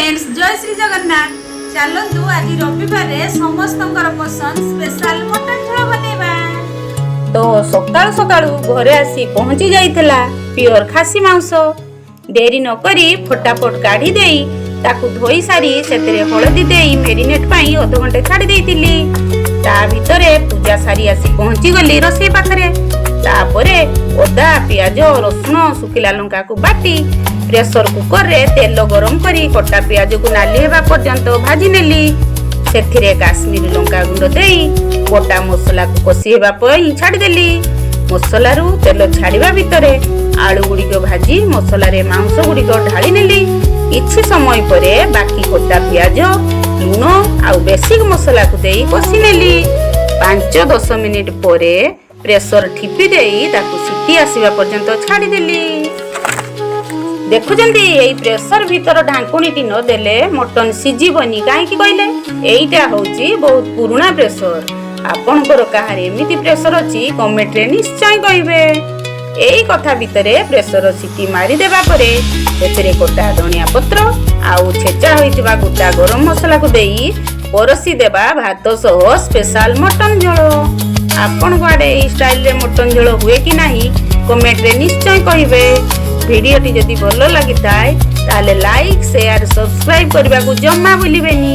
Friends, ଜୟ ଶ୍ରୀ ଜଗନ୍ନାଥ। ଚାଲନ୍ତୁ, ଆଜି ରବିବାରରେ ସମସ୍ତଙ୍କର ପସନ୍ଦ ସ୍ପେଶାଲ ମଟନ ଝୋଳ ବନେଇବା। ତ ସକାଳୁ ସକାଳୁ ଘରେ ଆସି ପହଞ୍ଚି ଯାଇଥିଲା ପିଓର ଖାସି ମାଂସ। ଡେରି ନକରି ଫଟାଫଟ କାଢି ଦେଇ, ତାକୁ ଧୋଇ ସାରି ସେଥିରେ ହଳଦୀ ଦେଇ ମେରିନେଟ୍ ପାଇଁ ଅଧଘଣ୍ଟେ ଛାଡ଼ି ଦେଇଥିଲି। ତା ଭିତରେ ପୂଜା ସାରି ଆସି ପହଞ୍ଚି ଗଲି ରୋଷେଇ ପାଖରେ। ତାପରେ ଅଦା, ପିଆଜ, ରସୁଣ, ଶୁଖିଲା ଲଙ୍କାକୁ ବାଟି ପ୍ରେସର କୁକରରେ ତେଲ ଗରମ କରି କଟା ପିଆଜକୁ ନାଲି ହେବା ପର୍ଯ୍ୟନ୍ତ ଭାଜି ନେଲି। ସେଥିରେ କାଶ୍ମୀରୀ ଲଙ୍କା ଗୁଣ୍ଡ ଦେଇ ବଟା ମସଲାକୁ କଷି ହେବା ପାଇଁ ଛାଡ଼ିଦେଲି। ମସଲାରୁ ତେଲ ଛାଡ଼ିବା ଭିତରେ ଆଳୁ ଗୁଡ଼ିକ ଭାଜି ମସଲାରେ ମାଂସ ଗୁଡ଼ିକ ଢାଳି ନେଲି। କିଛି ସମୟ ପରେ ବାକି କଟା ପିଆଜ, ଲୁଣ ଆଉ ବେସିକ ମସଲାକୁ ଦେଇ କଷି ନେଲି। 5-10 ମିନିଟ ପରେ ପ୍ରେସର ଠିପି ଦେଇ ତାକୁ ସିଟି ଆସିବା ପର୍ଯ୍ୟନ୍ତ ଛାଡ଼ିଦେଲି। ଦେଖୁଛନ୍ତି, ଏଇ ପ୍ରେସର ଭିତର ଢାଙ୍କୁଣୀଟି ନଦେଲେ ମଟନ ସିଝିବନି। କାହିଁକି କହିଲେ? ଏଇଟା ହଉଛି ବହୁତ ପୁରୁଣା ପ୍ରେସର। ଆପଣଙ୍କର କାହାର ଏମିତି ପ୍ରେସର ଅଛି, କମେଣ୍ଟରେ ନିଶ୍ଚୟ କହିବେ। ଏଇ କଥା ଭିତରେ ପ୍ରେସର ସିଟି ମାରିଦେବା ପରେ ସେଥିରେ ଗୋଟା ଧନିଆ ପତ୍ର ଆଉ ଛେଚା ହୋଇଥିବା ଗୋଟା ଗରମ ମସଲାକୁ ଦେଇ ପରସି ଦେବା ଭାତ ସହ ସ୍ପେଶାଲ ମଟନ ଝୋଳ। ଆପଣଙ୍କ ଆଡ଼େ ଏଇ ଷ୍ଟାଇଲରେ ମଟନ ଝୋଳ ହୁଏ କି ନାହିଁ, କମେଣ୍ଟରେ ନିଶ୍ଚୟ କହିବେ। ଭିଡ଼ିଓଟି ଯଦି ଭଲ ଲାଗିଥାଏ, ତାହେଲେ ଲାଇକ୍, ସେୟାର, ସବସ୍କ୍ରାଇବ୍ କରିବାକୁ ଜମା ଭୁଲିବେନି।